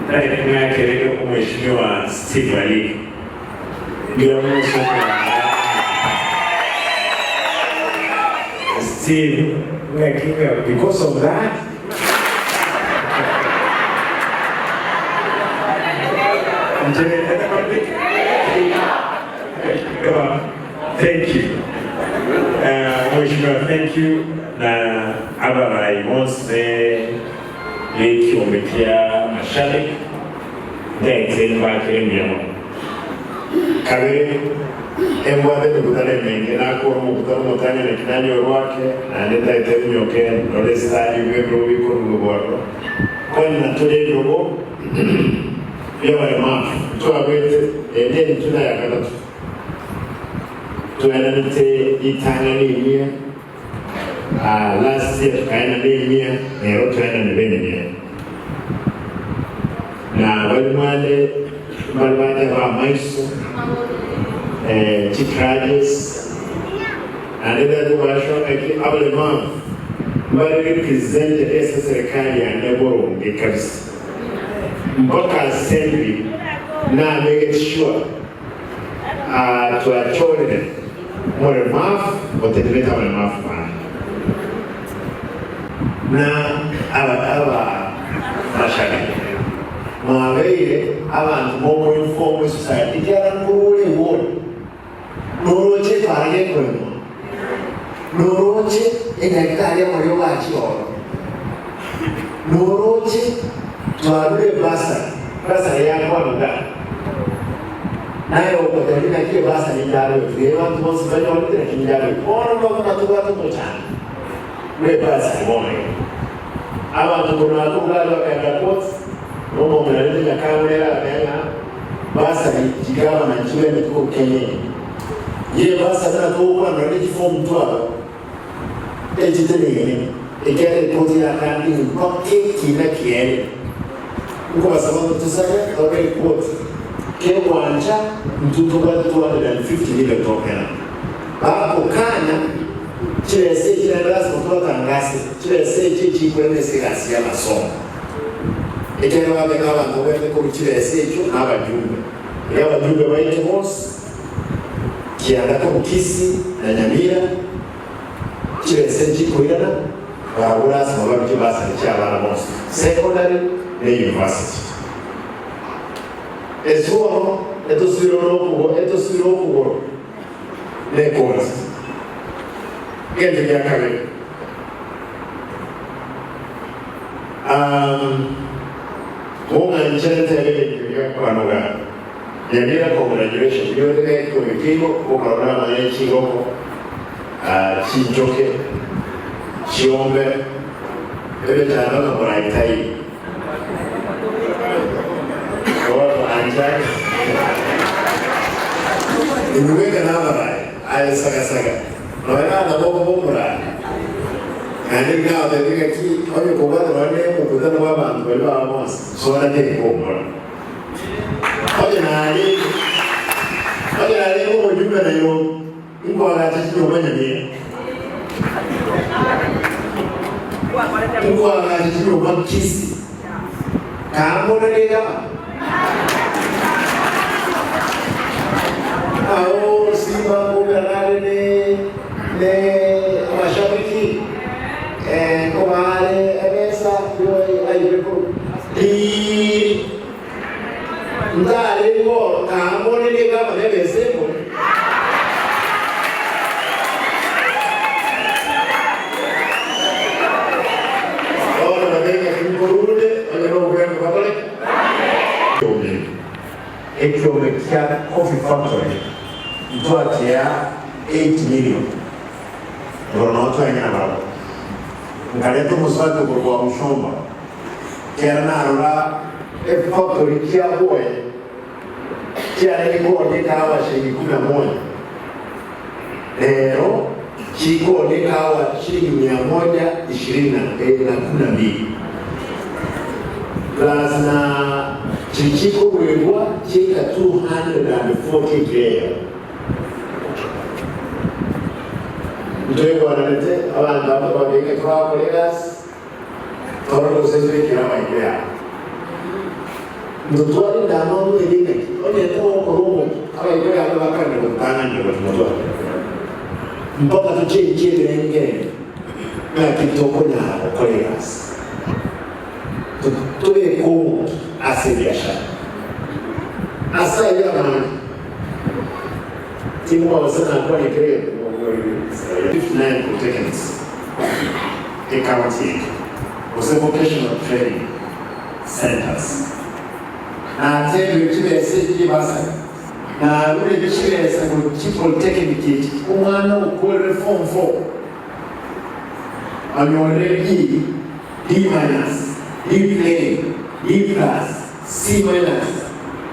Tari ng'akere omweshimiwa Steve Aliko. Mbuya mono ase okoranga Steve ng'aki ng'a because of that inche Thank you Mweshimiwa thank you na abarai bonsi b'ekiombe kia Mashabiki ntaete mbakere mbuya mono. Kabere, embwate emekutano emenge, nakora omokutano omotang'ani naki nanyorwa ake, naende ntaete eminyoke ndore esitadi bw'ebirogo bikorugwa bwaroro. Konya natore ebirogo bi'abaremafu ntwarwete, ende intwe naya gatato twenanete ritang'ani emia, last year tukaenana emia, rero twenane bene mia. Na baria mwande mbare bateba amaiso, chicrutches, naende tari kobashwa ng'aki abaremavu mbare represented ase eserekari yane boronge kabisa. Mpaka assembly nabegete sure twachorire omoremavu otenerete abaremavu bande. Na aba mashabiki mwabeire abanto mokoinform esociety ekiagera nkorwa ore eward noroche epara gekoremwa noroche enyagitari amariogo achia ororo noroche twarure ebasari ebasari yakwanwa iga naye ogotebia naki ebasari njarwete iga abanto bonsi banyorete naki njarwete bono buna tobwate omochando. Bw'ebasari bono iga. Abanto korwa nakwo bware bakagenda Court, na omong'ina rende Nyakang'u nere agateba ng'a basari chigavana nchigwenereti korwa Kenya ime. Ye basari buna togokwana nonye ne chifomu twabo echiteneine, ekiagera ekoti yakandire mpaka ekina kiaerire. Nkobasaba tosabe tore ekoti kegwancha intwe tobwate 250 million tokena. Bagokanya chibesa echi naende lasima tobatangase chibesa echi echikorema ase egasi y'amasomo, ekiagera babeka abanto babwenerete korwa chibesa echio na abajumbe. Erio abajumbe baito bonsi, kianda korwa Kisii na Nyamira, chibesa echi chikoirana, barabwo lasima barue chibasari chi'abana bonsi, secondary na university. Ase bono etosire nokogoro, etosire okogoro. Nekonsi. Egento gia kabere, um, mong'anchere ntebe egento gia kwanoga Nyamira congratulation inwe tege ekio gokorora amang'ana e chingoko, ah, chinchoke, chiombe, emechando ng'a moraitaiyo. Bono anchai inwe bweka nabaraai, aye sagasaga, nonya namabogo b'omoraai. Naende nkabateebia ng'aki, onye kobwata nonya nemokutano bw'abanto baria baba bonsi, soda tekombora. Onye narenge, onye narenge omojumbe Nairobi, inkoagacha chinyomba Nyamira. Inkoagacha chinyomba Kisii. Kambona negaba. Ao Simba nkoumera nare ne ne amashabiki eh, nkobaare emesa aibe korwa riiri ntare ngoro kambone negaba nebesa emo. Bono batebia ng'a nkorunde onye nobweng'u bakore ki? Ekiombe ekiombe kia Coffee Factory ntwakea 8 million igoro noo twenya nabarabwo. Nkareta omosubati okorokwa Wamuchomba kera narora efactory kia bwoye. Chiarenge koonia ekawa shilingi kumi na moja, rero chikoonia ekawa shilingi mia moja ishirini na na kumi na mbili plus na chiri chikoburegwa chiaika 240 kera Ntoigwananete abanto aba twabeka torakora egasi torore gose ntobekere amaiko yabo. Ntotware endamwamu eria ng'aki, onye togokora omokia, abaibori abwo bakare gototang'anera gochia motware. Mpaka tochenchie ebirengererio ng'aki tokonyara gokora egasi. Tobeke omokia ase ebiashara. Ase ayio amange, timobasa nakwane kera egento 59 polytechnics ecounty yaito gose vocational training centers. Natebire chibesa echi chibasari, narure chibesa gochia polytechnic echi omwana okorire form 4 anyorire B, B minus, B plain, B plus, C minus,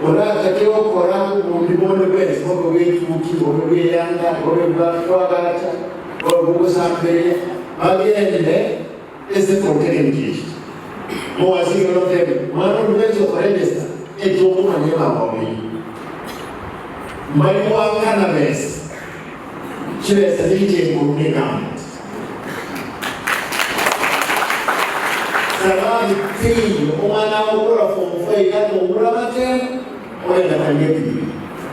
oratake gokora obondi bonde bwensi bobe bw'etuki, bobe bw'eyanga, bobe bwa koagacha, bobe bw'ogosamberia, bagende ase polytechnic echi. Mowaziri oria otebire, Mwana onde bwensi okoregesta, etokomanya emagomba eyio. Mbari goakana besa, chibesa chiria chenguru ne government. Sababu teiyo omwana agokora form four iga akoumura amatemo ogenda karigia edigiri.